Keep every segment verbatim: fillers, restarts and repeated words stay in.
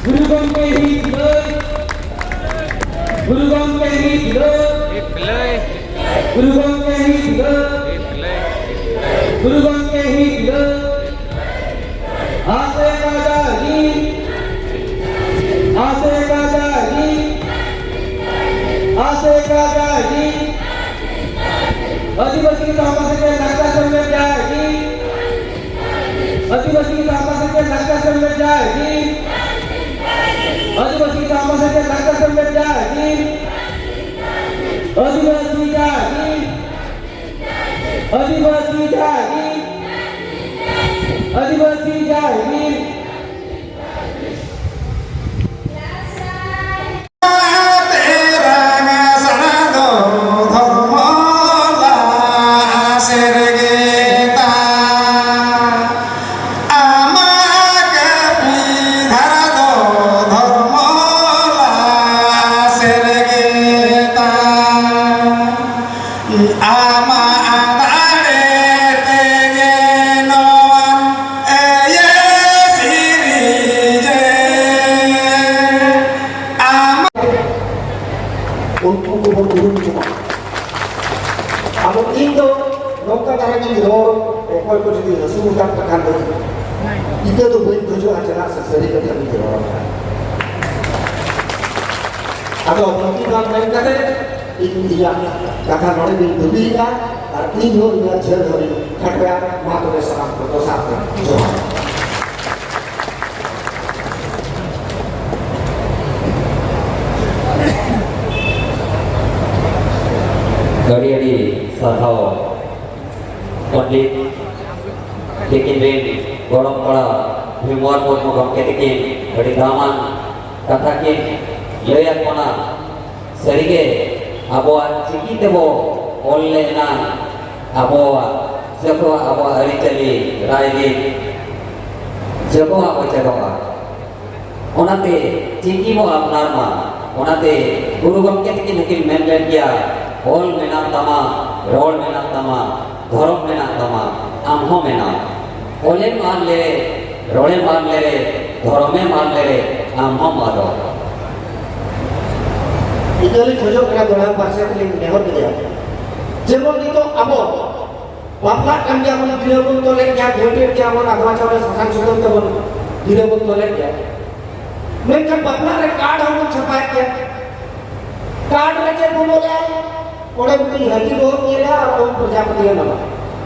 ᱜᱩᱨᱩ ᱜᱚᱢᱠᱮ ᱦᱤᱡᱩᱜ ᱞᱟᱹᱭ᱾ ᱜᱩᱨᱩ ᱜᱚᱢᱠᱮ ᱦᱤᱡᱩᱜ ᱞᱟᱹᱭ᱾ ᱜᱩᱨᱩ ᱜᱚᱢᱠᱮ ᱦᱤᱡᱩᱜ ᱞᱟᱹᱭ᱾ ᱜᱩᱨᱩ ᱜᱚᱢᱠᱮ ᱦᱤᱡᱩᱜ ᱞᱟᱹᱭ᱾ ᱟᱥᱮᱠᱟ ᱡᱟᱭᱜᱤ, ᱟᱥᱮᱠᱟ ᱡᱟᱭᱜᱤ, ᱟᱥᱮᱠᱟ ᱡᱟᱭᱜᱤ᱾ ᱟᱹᱫᱤᱵᱟᱹᱥᱤ ᱥᱟᱶᱛᱟ ᱥᱮᱪᱮᱫ ᱞᱟᱠᱪᱟᱨ ᱥᱮᱢᱞᱮᱫ ᱡᱟᱭᱜᱤ᱾ ᱟᱹᱫᱤᱵᱟᱹᱥᱤ ᱥᱟᱶᱛᱟ ᱥᱮᱪᱮᱫ ᱞᱟᱠᱪᱟᱨ ᱥᱮᱢᱞᱮᱫ ᱡᱟᱭᱜᱤ᱾ ᱟᱹᱫᱤᱵᱟᱹᱥᱤ ᱥᱟᱶᱛᱟ ᱥᱮᱪᱮᱫ ᱞᱟᱠᱪᱟᱨ ᱥᱮᱢᱞᱮᱫ ᱡᱟᱭᱜᱤ᱾ ᱟᱹᱫᱤᱵᱟᱹᱥᱤ ᱡᱟᱭᱜᱤ᱾ ᱟᱹᱫᱤᱵᱟᱹᱥᱤ ᱡᱟᱭᱜᱤ᱾ ᱟᱹᱫᱤᱵᱟᱹᱥᱤ ᱡᱟᱭᱜᱤ᱾ ᱟᱢᱟᱜ ᱫᱟᱲᱮ ᱛᱮᱜᱮ ᱱᱚᱣᱟ ᱮᱭᱮ ᱥᱤᱨᱤᱡᱮ ᱟᱢ ᱩᱱᱠᱩ ᱠᱚᱵᱚᱱ ᱩᱨᱩᱢ ᱠᱚᱣᱟ᱾ ᱟᱫᱚ ᱤᱧ ᱫᱚ ᱱᱚᱝᱠᱟ ᱫᱷᱟᱨᱟ ᱜᱤᱧ ᱨᱚᱲ, ᱚᱠᱚᱭ ᱠᱚ ᱡᱩᱫᱤ ᱦᱟᱹᱥᱩ ᱟᱠᱟᱫ ᱠᱚ ᱠᱷᱟᱱ ᱫᱚ ᱤᱠᱟᱹ ᱫᱚ ᱵᱟᱹᱧ ᱠᱷᱚᱡᱚᱜᱼᱟ, ᱪᱮᱫᱟᱜ ᱥᱮ ᱥᱟᱹᱨᱤ ᱠᱟᱛᱷᱟ ᱜᱤᱧ ᱨᱚᱲ ᱟᱠᱟᱫᱟ᱾ ᱟᱫᱚ ᱵᱟᱹᱠᱤ ᱵᱟᱝ ᱢᱮᱱ ᱠᱟᱛᱮ ᱤᱧ ᱤᱧᱟᱹᱜ ᱠᱟᱛᱷᱟ ᱱᱚᱰᱮ ᱜᱤᱧ ᱵᱟᱹᱜᱤᱭᱮᱫᱼᱟ᱾ ᱟᱨ ᱤᱧ ᱦᱚᱸ ᱤᱧᱟᱹᱜ ᱡᱷᱟᱹᱞ ᱦᱚᱨᱤᱧ ᱠᱷᱟᱴᱚᱭᱟ᱾ ᱢᱟ ᱛᱚᱵᱮ ᱥᱟᱱᱟᱢ ᱠᱚ ᱫᱚᱥᱟᱨ ᱛᱮ ᱡᱚᱦᱟᱨ᱾ ᱟᱹᱰᱤ ᱟᱹᱰᱤ ᱥᱟᱨᱦᱟᱣ ᱯᱚᱱᱰᱤᱛ ᱛᱤᱠᱤᱱ ᱨᱮᱱ ᱜᱚᱲᱚᱢ ᱠᱚᱲᱟ ᱵᱷᱤᱢᱣᱟᱨ ᱢᱩᱨᱢᱩ ᱜᱚᱢᱠᱮ ᱛᱤᱠᱤᱱ ᱟᱹᱰᱤ ᱫᱟᱢᱟᱱ ᱠᱟᱛᱷᱟ ᱠᱤᱱ ᱞᱟᱹᱭᱟᱫ ᱵᱚᱱᱟ᱾ ᱥᱟᱹᱨᱤᱜᱮ ᱟᱵᱚᱣᱟᱜ ᱪᱤᱠᱤ ᱛᱮᱵᱚ ᱚᱞ ᱞᱮᱱᱟ, ᱟᱵᱚᱣᱟᱜ ᱡᱚᱛᱚᱣᱟᱜ ᱟᱵᱚᱣᱟᱜ ᱟᱹᱨᱤᱪᱟᱹᱞᱤ ᱨᱟᱭᱨᱤᱛ ᱡᱚᱛᱚᱣᱟᱜ ᱵᱚ ᱪᱮᱫᱚᱜᱼᱟ᱾ ᱚᱱᱟᱛᱮ ᱪᱤᱠᱤ ᱵᱚ ᱟᱯᱱᱟᱨ ᱢᱟ᱾ ᱚᱱᱟᱛᱮ ᱜᱩᱨᱩ ᱜᱚᱢᱠᱮ ᱛᱟᱹᱠᱤᱱ ᱦᱚᱸᱠᱤᱱ ᱢᱮᱱ ᱞᱮᱫ ᱜᱮᱭᱟ, "ᱚᱞ ᱢᱮᱱᱟᱜ ᱛᱟᱢᱟ, ᱨᱚᱲ ᱢᱮᱱᱟᱜ ᱛᱟᱢᱟ, ᱫᱷᱚᱨᱚᱢ ᱢᱮᱱᱟᱜ ᱛᱟᱢᱟ, ᱟᱢ ᱦᱚᱸ ᱢᱮᱱᱟᱢ᱾ ᱚᱞᱮᱢ ᱟᱫ ᱞᱮᱨᱮ, ᱨᱚᱲᱮᱢ ᱟᱫ ᱞᱮᱨᱮ, ᱫᱷᱚᱨᱚᱢᱮᱢ ᱟᱫ ᱞᱮᱨᱮ, ᱟᱢ ᱦᱚᱸᱢ ᱟᱫᱚᱜ᱾ ᱤᱧ ᱫᱚᱞᱤᱧ ᱠᱷᱚᱡᱚᱜ ᱠᱟᱱᱟ, ᱫᱚᱲᱦᱟ ᱯᱟᱨᱥᱮ ᱛᱮᱞᱤᱧ ᱱᱮᱦᱚᱨ ᱠᱮᱫᱟ, ᱡᱮᱢᱚᱱ ᱱᱤᱛᱚᱜ ᱟᱵᱚ ᱵᱟᱯᱞᱟᱜ ᱠᱟᱱ ᱜᱮᱭᱟ ᱵᱚᱱ, ᱜᱤᱨᱟᱹ ᱵᱚᱱ ᱛᱚᱞᱮᱫ ᱜᱮᱭᱟ, ᱜᱷᱟᱹᱴᱤᱭᱟᱹ ᱜᱮᱭᱟ ᱵᱚᱱ, ᱟᱫᱽᱣᱟ ᱪᱟᱣᱞᱮ ᱥᱟᱥᱟᱝ ᱥᱩᱛᱟᱹᱢ ᱛᱮᱵᱚᱱ ᱜᱤᱨᱟᱹ ᱵᱚᱱ ᱛᱚᱞᱮᱫ ᱜᱮᱭᱟ, ᱢᱮᱱᱠᱷᱟᱱ ᱵᱟᱯᱞᱟ ᱨᱮ ᱠᱟᱨᱰ ᱦᱚᱸᱵᱚᱱ ᱪᱷᱟᱯᱟᱭᱮᱫ ᱜᱮᱭᱟ᱾ ᱠᱟᱨᱰ ᱨᱮ ᱪᱮᱫ ᱵᱚᱱ ᱚᱞᱟ? ᱚᱸᱰᱮ ᱢᱤᱫᱴᱤᱡ ᱦᱟᱹᱛᱤ ᱵᱚᱱ ᱧᱮᱞᱟ ᱟᱨ ᱚᱱ ᱯᱨᱚᱡᱟᱯᱚᱛᱤ ᱚᱱᱟ᱾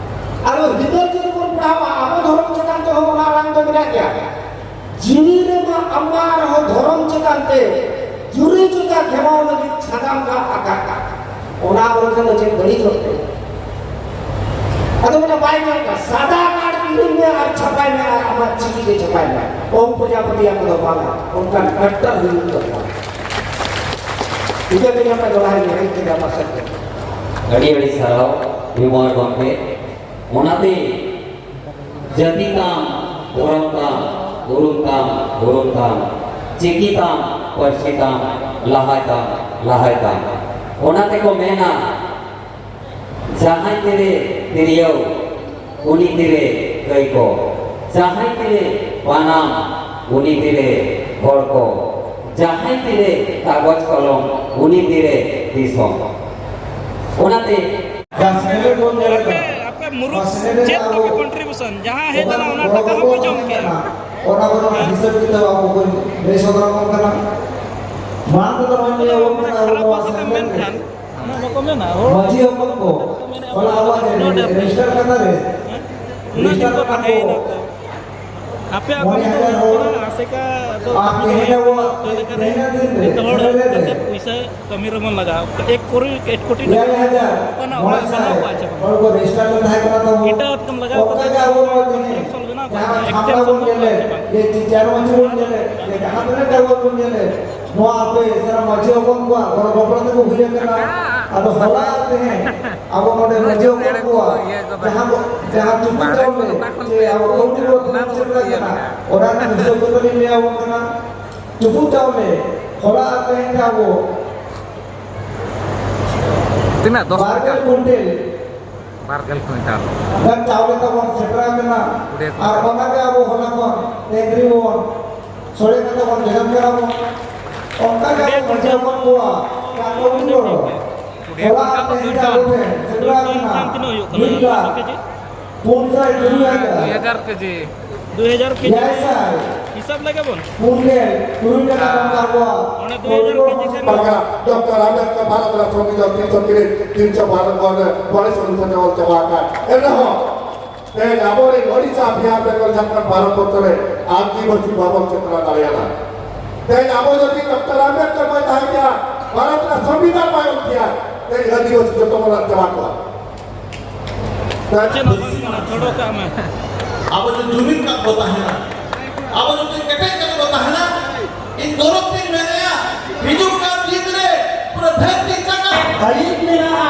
ᱟᱨ ᱦᱤᱱᱫᱩ ᱡᱩᱫᱤ ᱵᱚᱱ ᱯᱟᱲᱦᱟᱣᱟ, ᱟᱵᱚ ᱫᱷᱚᱨᱚᱢ ᱪᱮᱛᱟᱱ ᱛᱮᱦᱚᱸ ᱚᱱᱟ ᱟᱲᱟᱝ ᱫᱚ ᱢᱮᱱᱟᱜ ᱜᱮᱭᱟ᱾ ᱡᱤᱣᱤ ᱨᱮᱢᱟ ᱟᱢᱟᱨ ᱦᱚᱸ ᱫᱷᱚᱨᱚᱢ ᱪᱮᱛᱟᱱ ᱛᱮ ᱡᱩᱨᱤ ᱡᱩᱫᱟ ᱠᱷᱮᱢᱟᱣ ᱞᱟᱹᱜᱤᱫ ᱥᱟᱫᱟᱢ ᱜᱟᱜ ᱟᱠᱟᱫ᱾ ᱚᱱᱟ ᱚᱞ ᱠᱷᱟᱱ ᱫᱚ ᱪᱮᱫ ᱵᱟᱹᱲᱤᱡᱚᱜ ᱛᱮ? ᱟᱫᱚ ᱢᱮᱱᱟ ᱵᱟᱭ ᱧᱮᱞ ᱠᱟᱜ, ᱥᱟᱫᱟ ᱠᱟᱨᱰ ᱠᱤᱨᱤᱧ ᱢᱮ ᱟᱨ ᱪᱷᱟᱯᱟᱭ ᱢᱮ ᱟᱨ ᱟᱢᱟᱜ ᱪᱤᱠᱤ ᱛᱮ ᱪᱷᱟᱯᱟᱭ ᱢᱮ᱾ ᱚᱢ ᱯᱨᱚᱡᱟᱯᱚᱛᱤᱭᱟᱜ ᱠᱚᱫᱚ ᱵᱟᱝᱟ, ᱚᱱᱠᱟᱱ ᱠᱟᱴᱴᱟᱨ ᱦᱩᱭᱩᱜ ᱫᱚᱨᱠᱟᱨ᱾ ᱤᱱᱟᱹ ᱛᱮᱜᱮ ᱟᱯᱮ ᱫᱚ ᱞᱟᱦᱟ ᱧᱮᱞ ᱠᱮᱫᱟ ᱯᱟᱥᱮᱡ᱾ ᱟᱹᱰᱤ ᱟᱹᱰᱤ ᱥᱟᱨᱦᱟᱣ ᱵᱤᱢᱚᱞ ᱜᱚᱢᱠᱮ᱾ ᱚᱱᱟᱛᱮ ᱡᱟᱹᱛᱤ ᱛᱟᱢ, ᱫᱷᱚᱨᱚᱢ ᱛᱟᱢ, ᱩᱨᱩᱢ ᱛᱟᱢ, ᱩᱨᱩᱢ ᱛᱟᱢ, ᱪᱤᱠᱤ ᱛᱟᱢ, ᱯᱟᱹᱨᱥᱤ ᱛᱟᱢ, ᱞᱟᱦᱟᱭ ᱛᱟᱢ, ᱞᱟᱦᱟᱭ ᱛᱟᱢ᱾ ᱚᱱᱟ ᱛᱮᱠᱚ ᱢᱮᱱᱟ, ᱡᱟᱦᱟᱸᱭ ᱛᱤᱨᱮ ᱛᱤᱨᱭᱳ, ᱩᱱᱤ ᱛᱤᱨᱮ ᱠᱟᱹᱭ ᱠᱚ, ᱡᱟᱦᱟᱸᱭ ᱛᱤᱨᱮ ᱵᱟᱱᱟᱢ, ᱩᱱᱤ ᱛᱤᱨᱮ ᱦᱚᱲ ᱠᱚ, ᱡᱟᱦᱟᱸᱭ ᱛᱤᱨᱮ ᱠᱟᱜᱚᱡᱽ ᱠᱚᱞᱚᱢ, ᱩᱱᱤ ᱛᱤᱨᱮ ᱫᱤᱥᱚᱢ᱾ ᱚᱱᱟᱛᱮ ᱡᱟᱦᱟᱸ ᱥᱮᱱᱮᱞ ᱵᱚᱱ ᱧᱮᱞ ᱟᱯᱮ, ᱠᱟᱱᱟ, ᱟᱯᱮ ᱢᱩᱨᱩᱠ ᱚᱱᱟ ᱥᱮᱱᱮᱞ ᱪᱮᱫ ᱨᱮᱱᱟᱜ ᱛᱟᱯᱮ ᱟᱵᱚ contribution? ᱡᱟᱦᱟᱸ ᱦᱮᱡ ᱚᱠᱟ ᱞᱮᱱᱟ, ᱚᱱᱟ ᱜᱚᱲᱚ ᱴᱟᱠᱟ ᱦᱚᱸᱠᱚ ᱜᱚᱯᱚᱲᱚ ᱡᱚᱢ ᱮᱢ ᱠᱮᱜᱼᱟ᱾ ᱠᱟᱱᱟ, ᱚᱱᱟ ᱠᱚᱨᱮᱱᱟᱜ ᱦᱮᱸ? ᱦᱤᱥᱟᱹᱵ ᱠᱤᱛᱟᱹᱵ ᱟᱵᱚ ᱵᱚᱱ ᱞᱟᱹᱭ ᱥᱚᱫᱚᱨ ᱟᱵᱚᱱ ᱠᱟᱱᱟ᱾ ᱢᱟᱲᱟᱝ ᱛᱮᱫᱚ ᱱᱚᱜᱼᱚᱭ ᱞᱟᱹᱭ ᱟᱵᱚᱱ ᱢᱟᱱᱮ ᱠᱟᱱᱟ, ᱟᱵᱚ ᱠᱷᱟᱨᱟᱯ ᱱᱚᱣᱟ ᱵᱷᱟᱥᱟ ᱛᱮᱢ ᱥᱮᱱᱮᱞ ᱨᱮ ᱢᱮᱱᱠᱷᱟᱱ, ᱚᱱᱟ ᱵᱟᱠᱚ ᱢᱮᱱᱟ, ᱦᱚᱲ ᱢᱟᱹᱡᱷᱤ ᱦᱚᱯᱚᱱ ᱠᱚ, ᱱᱚᱰᱮ ᱚᱱᱟ ᱟᱵᱚᱣᱟᱜ ᱩᱱᱟᱹᱜ ᱰᱷᱮᱨ ᱨᱮᱡᱤᱥᱴᱟᱨ ᱠᱟᱛᱷᱟ ᱨᱮ, ᱦᱮᱸ? ᱩᱱᱟᱹᱜ ᱫᱤᱱ ᱨᱮᱡᱤᱥᱴᱟᱨ ᱠᱚ ᱠᱟᱛᱷᱟ ᱠᱚ, ᱛᱟᱦᱮᱸᱭᱮᱱᱟ ᱠᱚ᱾ ᱟᱯᱮᱭᱟᱜ ᱢᱚᱬᱮ ᱠᱟᱹᱢᱤ ᱫᱚ ᱦᱟᱡᱟᱨ ᱦᱩᱭᱩᱜ ᱦᱚᱲ, ᱠᱟᱱᱟ, ᱟᱥᱮᱠᱟ ᱫᱚ ᱟᱨ ᱠᱟᱹᱢᱤ ᱫᱚ ᱛᱮᱦᱮᱧ ᱦᱩᱭᱩᱜ ᱠᱟᱱᱟ, ᱟᱵᱚᱣᱟᱜ ᱚᱱᱠᱟ ᱞᱮᱠᱟᱛᱮ ᱛᱮᱦᱮᱧᱟᱜ ᱫᱤᱱ ᱨᱮ, ᱡᱚᱛᱚ ᱦᱚᱲ ᱥᱮᱴᱮᱨ ᱨᱮ, ᱠᱟᱛᱮ ᱯᱩᱭᱥᱟᱹ ᱠᱟᱹᱢᱤ ᱨᱮᱵᱚᱱ ᱞᱟᱜᱟᱣ᱾ ᱮᱠ ᱠᱳᱴᱤ, ᱮᱠ ᱠᱳᱴᱤ ᱮᱭᱟᱭ ᱦᱟᱡᱟᱨ ᱚᱱᱠᱟᱱᱟᱜ ᱢᱚᱬᱮ ᱚᱲᱟᱜ ᱥᱟᱭ ᱵᱮᱱᱟᱣ ᱠᱚᱜᱼᱟ ᱪᱮ ᱵᱟᱝ? ᱦᱚᱲ ᱠᱚ ᱨᱮᱡᱤᱥᱴᱟᱨ ᱞᱮᱱ ᱛᱟᱦᱮᱸ ᱠᱟᱱᱟ ᱛᱟᱵᱚ᱾ ᱮᱴᱟᱜ ᱠᱟᱹᱢᱤ ᱞᱟᱜᱟᱣ ᱚᱱᱠᱟ ᱠᱟᱛᱮ ᱜᱮ ᱟᱵᱚ ᱱᱚᱣᱟ ᱡᱟᱦᱟᱸ ᱮᱠᱥᱮᱞ ᱪᱷᱟᱢᱰᱟ ᱵᱚᱱ ᱥᱚᱢᱚᱭ ᱧᱮᱞ ᱞᱮᱫ, ᱠᱚ ᱡᱮ ᱪᱮ-, ᱪᱮᱭᱟᱨ ᱢᱟᱹᱡᱷᱤ ᱵᱚᱱ ᱧᱮᱞ ᱞᱮᱫ, ᱡᱮ ᱡᱟᱦᱟᱸ ᱛᱤᱱᱟᱹᱜ ᱴᱟᱣᱟᱨ ᱵᱚᱱ ᱧᱮᱞ ᱞᱮᱫ, ᱱᱚᱣᱟ ᱟᱯᱮ ᱥᱟᱱᱟᱢ ᱢᱟᱹᱡᱷᱤ ᱦᱚᱯᱚᱱ ᱠᱚᱣᱟᱜ ᱜᱚᱲᱚ ᱜᱚᱯᱚᱲᱚ ᱛᱮᱠᱚ ᱦᱩᱭ ᱟᱠᱟᱱᱟ᱾ ᱟᱫᱚ ᱦᱚᱞᱟ ᱟᱨ ᱛᱮᱦᱮᱧ ᱟᱵᱚ ᱱᱚᱰᱮ ᱢᱟᱹᱡᱷᱤ ᱦᱚᱯᱚᱱ ᱠᱚᱣᱟᱜ ᱡᱟᱦᱟᱸ ᱠᱚ, ᱡᱟᱦᱟᱸ ᱪᱩᱯᱩ ᱪᱟᱣᱞᱮ ᱥᱮ ᱟᱵᱚ ᱠᱟᱹᱣᱰᱤ ᱠᱚ ᱛᱤᱱᱟᱹᱜ ᱪᱮᱫ ᱞᱮᱠᱟ ᱠᱟᱱᱟ, ᱚᱱᱟ ᱨᱮᱱᱟᱜ ᱦᱤᱥᱟᱹᱵ ᱠᱚ ᱛᱟᱹᱞᱤᱧ ᱞᱟᱹᱭ ᱟᱵᱚᱱ ᱠᱟᱱᱟ᱾ ᱪᱩᱯᱩ ᱪᱟᱣᱞᱮ ᱦᱚᱞᱟ ᱟᱨ ᱛᱮᱦᱮᱧ ᱛᱮ ᱟᱵᱚ ᱛᱤᱱᱟᱹᱜ? ᱫᱚᱥ ᱵᱟᱨ ᱜᱮᱞ ᱠᱩᱭᱱᱴᱟᱞ᱾ ᱵᱟᱨ ᱜᱮᱞ ᱠᱩᱭᱱᱴᱟᱞ᱾ ᱜᱟᱱ ᱪᱟᱣᱞᱮ ᱛᱟᱵᱚᱱ ᱥᱮᱴᱮᱨ ᱟᱠᱟᱱᱟ᱾ ᱠᱩᱲᱤ ᱠᱩᱭᱱᱴᱟᱞ᱾ ᱟᱨ ᱚᱱᱟᱜᱮ ᱟᱵᱚ ᱦᱚᱞᱟ ᱠᱷᱚᱱ ᱛᱮᱦᱮᱧ ᱫᱷᱟᱹᱨᱤᱡ ᱵᱚᱱ ᱥᱚᱲᱮ ᱠᱟᱛᱮ ᱵᱚᱱ ᱡᱚᱡᱚᱢ ᱠᱟᱱᱟ ᱵᱚᱱ᱾ ᱚᱱᱠᱟ ᱜᱮ ᱟᱵᱚ ᱢᱟᱹᱡᱷᱤ ᱦᱚᱯᱚᱱ ᱠᱚᱣᱟᱜ ᱠᱟᱹᱢᱤ ᱜᱚᱲᱚ᱾ ᱦᱚᱞᱟ ᱟᱨ ᱛᱮᱦᱮᱧ ᱟᱵᱚ ᱴᱷᱮᱱ ᱥᱮᱴᱮᱨ ᱟᱠᱟᱱᱟ ᱢᱤᱫ ᱞᱟᱠᱷ ᱯᱩᱱ ᱥᱟᱭ ᱛᱩᱨᱩᱭ ᱦᱟᱡᱟᱨ ᱫᱩᱭ ᱦᱟᱡᱟᱨ ᱠᱮᱡᱤ᱾ ᱫᱩᱭ ᱦᱟᱡᱟᱨ ᱠᱮᱡᱤ᱾ ᱮᱭᱟᱭ ᱥᱟᱭ ᱦᱤᱥᱟᱵ ᱞᱮᱜᱮ ᱵᱚᱱ᱾ ᱯᱩᱱ ᱜᱮᱞ ᱛᱩᱨᱩᱭ ᱴᱟᱠᱟ ᱱᱚᱝᱠᱟ ᱟᱵᱚᱣᱟᱜ ᱚᱸᱰᱮ ᱫᱩᱭ ᱦᱟᱡᱟᱨ ᱠᱮᱡᱤ ᱠᱷᱟᱱ ᱰᱚᱠᱴᱚᱨ ᱟᱢᱵᱮᱫᱠᱚᱨ ᱵᱷᱟᱨᱚᱛ ᱨᱮᱱᱟᱜ ᱥᱚᱝᱵᱤᱫᱷᱟᱱ ᱛᱤᱱᱥᱚ ᱛᱤᱨᱤᱥ, ᱛᱤᱱᱥᱚ ᱵᱟᱨᱚ ᱠᱚ ᱯᱚᱨᱤᱥᱚᱝ ᱥᱮᱴᱮᱨ ᱪᱟᱵᱟ ᱟᱠᱟᱫ᱾ ᱮᱱᱨᱮᱦᱚᱸ ᱛᱮᱦᱮᱧ ᱟᱵᱚᱨᱮᱱ ᱳᱰᱤᱥᱟ, ᱵᱤᱦᱟᱨ, ᱵᱮᱝᱜᱚᱞ, ᱡᱷᱟᱲᱠᱷᱚᱸᱰ, ᱵᱷᱟᱨᱚᱛ ᱵᱚᱨᱥᱚ ᱨᱮ ᱟᱹᱫᱤᱵᱟᱹᱥᱤ ᱵᱟᱵᱚᱱ ᱪᱮᱛᱱᱟ ᱫᱟᱲᱮᱭᱟᱫᱟ᱾ ᱛᱮᱦᱮᱧ ᱟᱵᱚ ᱡᱩᱫᱤ ᱰᱚᱠᱴᱚᱨ ᱟᱢᱵᱮᱫᱠᱚᱨ ᱵᱟᱭ ᱛᱟᱦᱮᱸ ᱠᱮᱭᱟ, ᱵᱷᱟᱨᱚᱛ ᱨᱮᱱᱟᱜ ᱥᱚᱝᱵᱤᱫᱷᱟᱱ ᱵᱟᱭ ᱚᱞ ᱠᱮᱭᱟ, ᱛᱮᱦᱮᱧ ᱟᱹᱫᱤᱵᱟᱹᱥᱤ ᱡᱚᱛᱚ ᱵᱚᱱ ᱟᱫ ᱪᱟᱵᱟ ᱠᱚᱜᱼᱟ᱾ ᱛᱮᱦᱮᱧ ᱪᱮᱫ ᱦᱚᱸ ᱵᱟᱹᱧ ᱢᱮᱱᱟ, ᱪᱷᱚᱲᱚ ᱠᱟᱜ ᱢᱮ᱾ ᱟᱵᱚ ᱡᱩᱫᱤ ᱡᱩᱢᱤᱫ ᱠᱟᱛᱮ ᱵᱚ ᱛᱟᱦᱮᱱᱟ, ᱟᱵᱚ ᱡᱩᱫᱤ ᱠᱮᱴᱮᱡ ᱠᱟᱛᱮ ᱵᱚ ᱛᱟᱦᱮᱱᱟ, ᱤᱧ ᱜᱚᱨᱚᱵ ᱛᱤᱧ ᱢᱮᱱᱮᱜᱼᱟ, ᱦᱤᱡᱩᱜ ᱠᱟᱱ ᱫᱤᱱ ᱨᱮ ᱯᱩᱨᱟᱹ ᱫᱷᱟᱹᱨᱛᱤ ᱡᱟᱠᱟᱛ ᱟᱹᱭᱤᱱ ᱢᱮᱱᱟᱜᱼᱟ᱾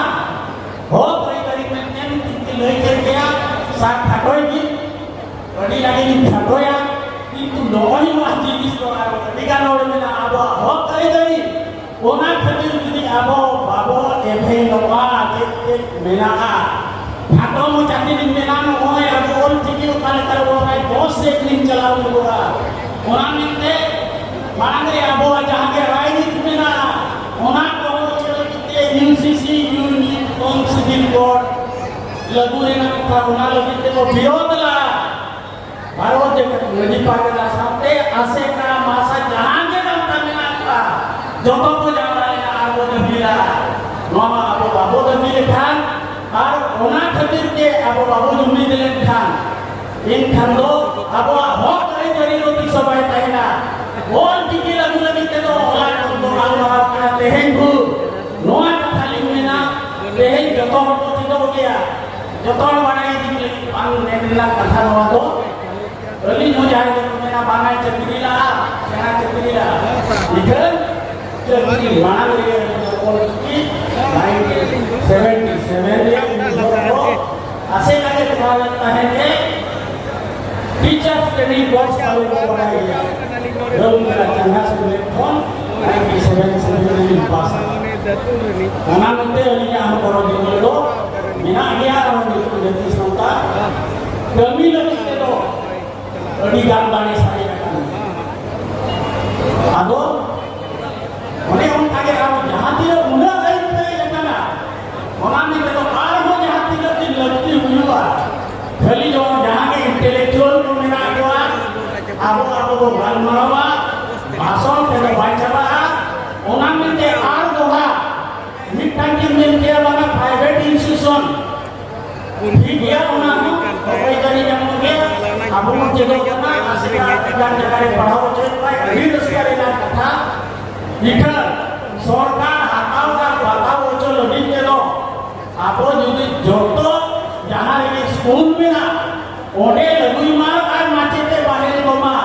ᱦᱚᱠ ᱟᱹᱭᱫᱟᱹᱨᱤ ᱢᱮᱱᱛᱮ ᱢᱤᱫᱴᱤᱡ ᱞᱟᱹᱭ ᱠᱮᱫ ᱜᱮᱭᱟ, ᱥᱟᱨ ᱠᱷᱟᱴᱚᱭ ᱜᱮ, ᱟᱹᱰᱤ ᱞᱟᱹᱜᱤᱫ ᱤᱧ ᱠᱷᱟᱴᱚᱭᱟ, ᱠᱤᱱᱛᱩ ᱱᱚᱜᱼᱚᱭ ᱱᱚᱣᱟ ᱡᱤᱱᱤᱥ ᱫᱚ ᱟᱨ ᱟᱹᱰᱤ ᱜᱟᱱ ᱦᱚᱲ ᱢᱮᱱᱟᱜᱼᱟ, ᱟᱵᱚᱣᱟᱜ ᱦᱚᱠ ᱟᱹᱭᱫᱟᱹᱨᱤ, ᱚᱱᱟ ᱠᱷᱟᱹᱛᱤᱨ ᱡᱩᱫᱤ ᱟᱵᱚ ᱵᱟᱵᱚ ᱮᱵᱷᱮᱱᱚᱜᱼᱟ, ᱪᱮᱫ ᱪᱮᱫ ᱢᱮᱱᱟᱜᱼᱟ, ᱠᱷᱟᱴᱚ ᱢᱚᱪᱟ ᱛᱮᱞᱤᱧ ᱢᱮᱱᱟ, ᱱᱚᱜᱼᱚᱭ ᱟᱵᱚ ᱚᱞ ᱪᱤᱠᱤ ᱚᱠᱟ ᱞᱮᱠᱟ ᱨᱮᱵᱚ ᱚᱞᱟᱭ, ᱫᱚᱥ ᱥᱮᱫ ᱞᱤᱧ ᱪᱟᱞᱟᱣ ᱧᱚᱜᱚᱜᱼᱟ᱾ ᱚᱱᱟ ᱢᱮᱱᱛᱮ ᱢᱟᱲᱟᱝ ᱨᱮ ᱟᱵᱚᱣᱟᱜ ᱡᱟᱦᱟᱸ ᱜᱮ ᱨᱟᱭᱨᱤᱛ ᱢᱮᱱᱟᱜᱼᱟ, ᱚᱱᱟ ᱠᱚ ᱞᱟᱹᱜᱤᱫ ᱛᱮ ᱤᱭᱩ ᱥᱤ ᱥᱤ, Uniform Civil Code ᱞᱟᱹᱜᱩ ᱨᱮᱱᱟᱜ ᱠᱟᱛᱷᱟ, ᱚᱱᱟ ᱞᱟᱹᱜᱤᱫ ᱛᱮᱠᱚ ᱵᱤᱨᱳᱫ ᱞᱮᱫᱟ᱾ ᱵᱷᱟᱨᱚᱛ ᱡᱟᱠᱟᱛ ᱢᱟᱹᱡᱷᱤ ᱯᱟᱨᱜᱟᱱᱟ ᱥᱟᱶᱛᱮ ᱟᱥᱮᱠᱟ, ᱢᱟᱥᱟ ᱡᱟᱦᱟᱸ ᱜᱮ ᱜᱟᱶᱛᱟ ᱢᱮᱱᱟᱜ ᱠᱚᱣᱟ, ᱡᱚᱛᱚ ᱠᱚ ᱡᱟᱣᱨᱟ ᱞᱮᱱᱟ ᱟᱨ ᱠᱚ ᱫᱟᱹᱵᱤ ᱞᱮᱫᱟ᱾ ᱱᱚᱣᱟ ᱢᱟ ᱟᱵᱚ ᱵᱟᱵᱚ ᱫᱟᱹᱵᱤ ᱞᱮᱠᱷᱟᱱ ᱟᱨ ᱚᱱᱟ ᱠᱷᱟᱹᱛᱤᱨ ᱛᱮ ᱟᱵᱚ ᱵᱟᱵᱚ ᱡᱩᱢᱤᱫ ᱞᱮᱱᱠᱷᱟᱱ, ᱮᱱᱠᱷᱟᱱ ᱫᱚ ᱟᱵᱚᱣᱟᱜ ᱦᱚᱠ ᱟᱹᱭᱫᱟᱹᱨᱤ ᱫᱚ ᱛᱤᱥ ᱦᱚᱸ ᱵᱟᱭ ᱛᱟᱦᱮᱱᱟ᱾ ᱚᱞ ᱪᱤᱠᱤ ᱞᱟᱹᱜᱩ ᱞᱟᱹᱜᱤᱫ ᱛᱮᱫᱚ ᱦᱚᱞᱟ ᱠᱷᱚᱱ ᱵᱚ ᱜᱟᱞᱢᱟᱨᱟᱣ ᱠᱟᱱᱟ, ᱛᱮᱦᱮᱧ ᱵᱷᱳᱨ ᱱᱚᱣᱟ ᱠᱟᱛᱷᱟ ᱞᱤᱧ ᱢᱮᱱᱟ, ᱛᱮᱦᱮᱧ ᱡᱚᱛᱚ ᱦᱚᱲ ᱠᱚ ᱪᱮᱫᱚᱜ ᱜᱮᱭᱟ, ᱡᱚᱛᱚ ᱦᱚᱲ ᱵᱟᱲᱟᱭ ᱤᱫᱤ ᱞᱟᱹᱜᱤᱫ ᱵᱟᱝ ᱢᱮᱱ ᱨᱮᱱᱟᱜ ᱠᱟᱛᱷᱟ ᱱᱚᱣᱟ ᱫᱚ᱾ ᱟᱹᱞᱤᱧ ᱦᱚᱸ ᱡᱟᱦᱟᱸᱭ ᱫᱚᱠᱚ ᱢᱮᱱᱟ ᱵᱟᱝᱟᱭ ᱪᱟᱹᱠᱨᱤ ᱞᱟᱜᱼᱟ, ᱥᱮᱬᱟ ᱪᱟᱹᱠᱨᱤ ᱞᱟᱜᱼᱟ᱾ ᱤᱠᱷᱟᱹᱱ ᱪᱟᱹᱠᱨᱤ ᱢᱟᱲᱟᱝ ᱨᱮ Ol Chiki nineteen seventy seven ᱨᱮ ᱩᱱᱤ ᱦᱚᱲ ᱫᱚ ᱟᱥᱮᱠᱟ ᱜᱮ ᱠᱚᱨᱟᱣ ᱞᱮᱫ ᱛᱟᱦᱮᱸᱫ ᱮ, teachers training course ᱟᱞᱮ ᱵᱚ ᱵᱟᱲᱟᱭ ᱜᱮᱭᱟ᱾ ᱨᱟᱹᱣᱩᱞᱠᱮᱞᱟ ᱪᱟᱸᱜᱟ ᱥᱮ ᱵᱮᱞᱮᱫ ᱠᱷᱚᱱ nineteen seventy seven ᱨᱮᱞᱤᱧ ᱯᱟᱥᱟ᱾ ᱚᱱᱟ ᱢᱮᱱᱛᱮ ᱟᱹᱞᱤᱧᱟᱜ ᱦᱚᱸ ᱜᱚᱲᱚ ᱡᱚᱯᱚᱲ ᱫᱚ ᱢᱮᱱᱟᱜ ᱜᱮᱭᱟ᱾ ᱟᱨ ᱱᱤᱛᱚᱜ ᱡᱟᱹᱛᱤ ᱥᱟᱶᱛᱟ ᱠᱟᱹᱢᱤ ᱞᱟᱹᱜᱤᱫ ᱛᱮᱫᱚ ᱟᱹᱰᱤ ᱜᱟᱱ ᱫᱟᱲᱮ ᱥᱟᱨᱮᱡ ᱟᱠᱟᱱ ᱜᱮᱭᱟ᱾ ᱟᱫᱚ ᱚᱱᱮ ᱚᱱᱠᱟ ᱜᱮ ᱟᱨᱚ ᱡᱟᱦᱟᱸ ᱛᱤᱱᱟᱹᱜ ᱩᱱᱟᱹᱜ ᱟᱹᱭᱩᱨ ᱯᱮᱨᱮᱡ ᱟᱠᱟᱱᱟ, ᱚᱱᱟ ᱢᱮᱱᱛᱮ ᱫᱚ ᱟᱨᱦᱚᱸ ᱡᱟᱦᱟᱸ ᱛᱤᱱᱟᱹᱜ ᱫᱤᱱ ᱞᱟᱹᱠᱛᱤ ᱦᱩᱭᱩᱜᱼᱟ, ᱠᱷᱟᱹᱞᱤ ᱫᱚ ᱡᱟᱦᱟᱸ ᱜᱮ intellectual ᱠᱚ ᱢᱮᱱᱟᱜ ᱠᱚᱣᱟ, ᱟᱵᱚ ᱟᱵᱚ ᱵᱚ ᱜᱟᱞᱢᱟᱨᱟᱣᱟ, ᱵᱷᱟᱥᱚᱱ ᱛᱮᱫᱚ ᱵᱟᱭ ᱪᱟᱵᱟᱜᱼᱟ᱾ ᱚᱱᱟ ᱢᱮᱱᱛᱮ ᱟᱨ ᱫᱚᱦᱲᱟ ᱢᱤᱫᱴᱟᱝ ᱠᱤᱱ ᱢᱮᱱ ᱠᱮᱭᱟ, ᱵᱟᱝᱟ, private institution ᱴᱷᱤᱠ ᱜᱮᱭᱟ, ᱚᱱᱟ ᱦᱚᱸ ᱚᱠᱚᱭ ᱡᱟᱹᱱᱤ ᱧᱟᱢᱚᱜ ᱜᱮᱭᱟ᱾ ᱟᱵᱚ ᱵᱚᱱ ᱪᱮᱫᱚᱜ ᱠᱟᱱᱟ, ᱟᱥᱮᱠᱟ ᱟᱹᱰᱤ ᱜᱟᱱ ᱡᱟᱭᱜᱟ ᱨᱮ ᱯᱟᱲᱦᱟᱣ ᱦᱚᱪᱚᱭᱮᱫ ᱠᱚᱣᱟ, ᱟᱹᱰᱤ ᱨᱟᱹᱥᱠᱟᱹ ᱨᱮᱱᱟᱜ ᱠᱟᱛᱷᱟ᱾ ᱱᱤᱠᱷᱟᱹᱱ ᱥᱚᱨᱠᱟᱨ ᱦᱟᱛᱟᱣ ᱟᱨ ᱵᱟᱛᱟᱣ ᱦᱚᱪᱚ ᱞᱟᱹᱜᱤᱫ ᱛᱮᱫᱚ ᱟᱵᱚ ᱡᱩᱫᱤ ᱡᱚᱛᱚ ᱡᱟᱦᱟᱸ ᱨᱮᱜᱮ ᱥᱠᱩᱞ ᱢᱮᱱᱟᱜ, ᱚᱸᱰᱮ ᱞᱟᱹᱜᱩᱭ ᱢᱟ ᱟᱨ ᱢᱟᱪᱮᱛ ᱮ ᱵᱟᱦᱮᱞ ᱠᱚᱢᱟ᱾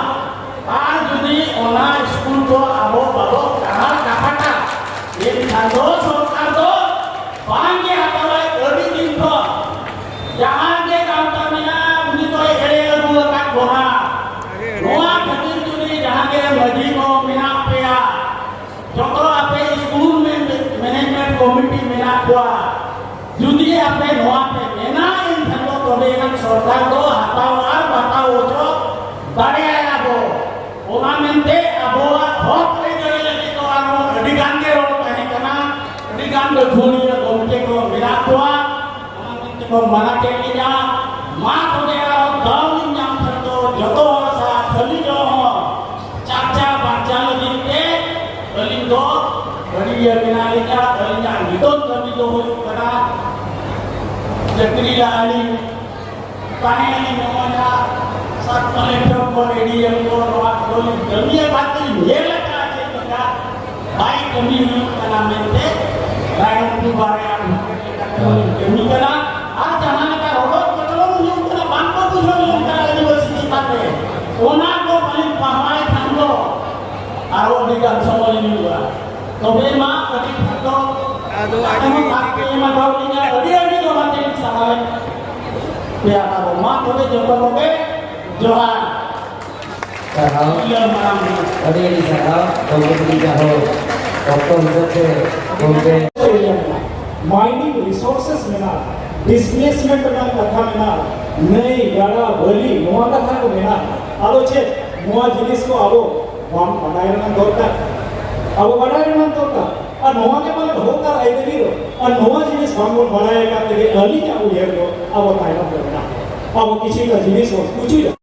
ᱟᱨ ᱡᱩᱫᱤ ᱚᱱᱟ ᱥᱠᱩᱞ ᱠᱚ ᱟᱵᱚ ᱵᱟᱵᱚ ᱠᱟᱦᱟᱲ ᱠᱟᱯᱟᱴᱟ, ᱮᱱᱠᱷᱟᱱ ᱫᱚ ᱥᱚᱨᱠᱟᱨ ᱫᱚ ᱵᱟᱝ ᱜᱮ ᱦᱟᱛᱟᱣᱟᱭ ᱟᱹᱰᱤ ᱫᱤᱱ ᱠᱷᱚᱱ᱾ ᱡᱟᱦᱟᱸ ᱜᱮ ᱜᱟᱶᱛᱟ ᱢᱮᱱᱟᱜᱼᱟ, ᱩᱱᱤ ᱫᱚᱭ ᱮᱲᱮ ᱟᱹᱜᱩ ᱟᱠᱟᱫ ᱵᱚᱱᱟ᱾ ᱱᱚᱣᱟ ᱠᱷᱟᱹᱛᱤᱨ ᱡᱩᱫᱤ ᱡᱟᱦᱟᱸ ᱜᱮ ᱢᱟᱹᱡᱷᱤ ᱠᱚ ᱢᱮᱱᱟᱜ ᱯᱮᱭᱟ, ᱡᱚᱛᱚ ᱟᱯᱮ ᱥᱠᱩᱞ ᱢᱮᱱ-, ᱢᱮᱱᱮᱡᱽᱢᱮᱱᱴ ᱠᱚᱢᱤᱴᱤ ᱢᱮᱱᱟᱜ ᱠᱚᱣᱟ, ᱡᱩᱫᱤ ᱟᱯᱮ ᱱᱚᱣᱟ ᱯᱮ ᱢᱮᱱᱟ, ᱮᱱᱠᱷᱟᱱ ᱫᱚ ᱛᱚᱵᱮ ᱮᱱᱟᱝ ᱥᱚᱨᱠᱟᱨ ᱫᱚ ᱦᱟᱛᱟᱣ ᱟᱨ ᱵᱟᱛᱟᱣ ᱦᱚᱪᱚ ᱫᱟᱲᱮᱭᱟᱭᱟ ᱵᱚ᱾ ᱚᱱᱟ ᱢᱮᱱᱛᱮ ᱟᱵᱚᱣᱟᱜ ᱦᱚᱠ ᱟᱹᱭᱫᱟᱹᱨᱤ ᱞᱟᱹᱜᱤᱫ ᱫᱚ ᱟᱨᱦᱚᱸ ᱟᱹᱰᱤ ᱜᱟᱱ ᱜᱮ ᱨᱚᱲ ᱛᱟᱦᱮᱸ ᱠᱟᱱᱟ, ᱟᱹᱰᱤ ᱜᱟᱱ ᱜᱟᱹᱠᱷᱩᱲᱤᱭᱟᱹ ᱜᱚᱢᱠᱮ ᱠᱚ ᱢᱮᱱᱟᱜ ᱠᱚᱣᱟ, ᱚᱱᱟ ᱢᱮᱱᱛᱮ ᱠᱚ ᱢᱟᱱᱟ ᱠᱮᱫ ᱞᱤᱧᱟ᱾ ᱢᱟ ᱛᱚᱵᱮ ᱟᱨᱦᱚᱸ ᱫᱟᱣ ᱞᱤᱧ ᱧᱟᱢ ᱠᱷᱟᱱ ᱫᱚ ᱡᱚᱛᱚ ᱦᱚᱲ ᱥᱟᱶ ᱠᱷᱟᱹᱞᱤ ᱡᱚᱦᱚᱜ ᱦᱚᱸ ᱪᱟᱨᱪᱟ ᱵᱟᱧᱪᱟᱣ ᱞᱟᱹᱜᱤᱫ ᱛᱮ ᱟᱹᱞᱤᱧ ᱫᱚ ᱟᱹᱰᱤ ᱤᱭᱟᱹ ᱢᱮᱱᱟᱜ ᱞᱤᱧᱟ᱾ ᱟᱹᱞᱤᱧᱟᱜ ᱱᱤᱛᱚᱜ ᱠᱟᱹᱢᱤ ᱫᱚ ᱦᱩᱭᱩᱜ ᱠᱟᱱᱟ, ᱪᱟᱹᱠᱨᱤ ᱞᱟᱦᱟ ᱞᱤᱧ ᱛᱟᱦᱮᱸ ᱞᱤᱧ ᱱᱚᱜᱼᱚᱭ ᱦᱟᱸᱜ ᱥᱟᱵ ᱠᱟᱞᱮᱠᱴᱚᱨ ᱠᱚ, ᱮᱰᱤᱮᱢ ᱠᱚ, ᱱᱚᱣᱟ ᱠᱚ ᱞᱤᱧ ᱠᱟᱹᱢᱤ ᱟᱠᱟᱫ ᱛᱮᱞᱤᱧ ᱧᱮᱞ ᱟᱠᱟᱫᱼᱟ ᱪᱮᱫ ᱞᱮᱠᱟ ᱵᱟᱭ ᱠᱟᱹᱢᱤ ᱦᱩᱭᱩᱜ ᱠᱟᱱᱟ ᱢᱮᱱᱛᱮ᱾ ᱨᱟᱭᱨᱚᱝᱯᱩᱨ ᱵᱟᱨᱭᱟ ᱞᱮᱠᱟᱛᱮ ᱞᱤᱧ ᱠᱟᱹᱢᱤ ᱠᱟᱱᱟ᱾ ᱟᱨ ᱡᱟᱦᱟᱸ ᱞᱮᱠᱟ ᱨᱚᱰᱚᱡ ᱠᱚᱪᱞᱚᱱ ᱦᱩᱭᱩᱜ ᱠᱟᱱᱟ, ᱵᱟᱝ ᱠᱚ ᱵᱩᱡᱷᱟᱹᱣ ᱧᱟᱢ ᱠᱟᱱᱟ ᱟᱹᱫᱤᱵᱟᱹᱥᱤ ᱪᱮᱛᱟᱱ ᱨᱮ, ᱚᱱᱟ ᱠᱚ ᱯᱟᱞᱮᱱ ᱯᱟᱲᱦᱟᱣ ᱠᱷᱟᱱ ᱫᱚ ᱟᱨᱚ ᱟᱹᱰᱤ ᱜᱟᱱ ᱥᱚᱢᱚᱭ ᱦᱩᱭᱩᱜᱼᱟ᱾ ᱛᱚᱵᱮ ᱢᱟ ᱟᱹᱰᱤ ᱠᱷᱟᱴᱚ ᱟᱫᱚ ᱟᱹᱰᱤ ᱟᱹᱰᱤ ᱟᱹᱰᱤ ᱟᱹᱰᱤ ᱟᱹᱰᱤ ᱫᱚ ᱵᱟᱝ ᱛᱮᱞᱤᱧ ᱥᱟᱨᱦᱟᱣᱮᱫ ᱯᱮᱭᱟ ᱛᱟᱵᱚ᱾ ᱢᱟ ᱛᱚᱵᱮ ᱡᱚᱛᱚ ᱠᱚᱜᱮ ᱡᱚᱦᱟᱨ᱾ ᱥᱟᱨᱦᱟᱣ᱾ ᱤᱭᱟᱹ ᱢᱟᱨᱟᱝ ᱵᱩᱨᱩ᱾ ᱟᱹᱰᱤ ᱟᱹᱰᱤ ᱥᱟᱨᱦᱟᱣ ᱜᱚᱢᱠᱮ ᱛᱤᱞᱤ ᱡᱟᱦᱳ ᱚᱠᱛᱚ ᱦᱤᱥᱟᱹᱵ ᱛᱮ ᱜᱚᱢᱠᱮ᱾ Mining resources ᱢᱮᱱᱟᱜᱼᱟ, displacement ᱨᱮᱱᱟᱜ ᱠᱟᱛᱷᱟ ᱢᱮᱱᱟᱜᱼᱟ, ᱱᱟᱹᱭ, ᱜᱟᱰᱟ, ᱵᱟᱹᱞᱤ, ᱱᱚᱣᱟ ᱠᱟᱛᱷᱟ ᱠᱚ ᱢᱮᱱᱟᱜᱼᱟ᱾ ᱟᱫᱚ ᱪᱮᱫ ᱱᱚᱣᱟ ᱡᱤᱱᱤᱥ ᱠᱚ ᱟᱵᱚ ᱱᱚᱣᱟ ᱵᱟᱰᱟᱭ ᱨᱮᱱᱟᱜ ᱫᱚᱨᱠᱟᱨ, ᱟᱵᱚ ᱵᱟᱰᱟᱭ ᱨᱮᱱᱟᱜ ᱫᱚᱨᱠᱟᱨ᱾ ᱟᱨ ᱱᱚᱣᱟ ᱜᱮ ᱯᱟᱞᱮ ᱦᱚᱠ ᱟᱨ ᱟᱹᱭᱫᱟᱹᱨᱤ ᱫᱚ᱾ ᱟᱨ ᱱᱚᱣᱟ ᱡᱤᱱᱤᱥ ᱵᱟᱝᱵᱚᱱ ᱵᱟᱰᱟᱭ ᱟᱠᱟᱫ ᱛᱮᱜᱮ ᱟᱹᱞᱤᱧᱟᱜ ᱩᱭᱦᱟᱹᱨ ᱫᱚ ᱟᱵᱚ ᱛᱟᱭᱱᱚᱢ ᱨᱮ ᱢᱮᱱᱟᱜ ᱵᱚᱱᱟ᱾ ᱟᱵᱚ ᱠᱤᱪᱷᱩᱴᱟ ᱡᱤᱱᱤᱥ ᱵᱚᱱ ᱯᱩᱪᱩᱡᱟ᱾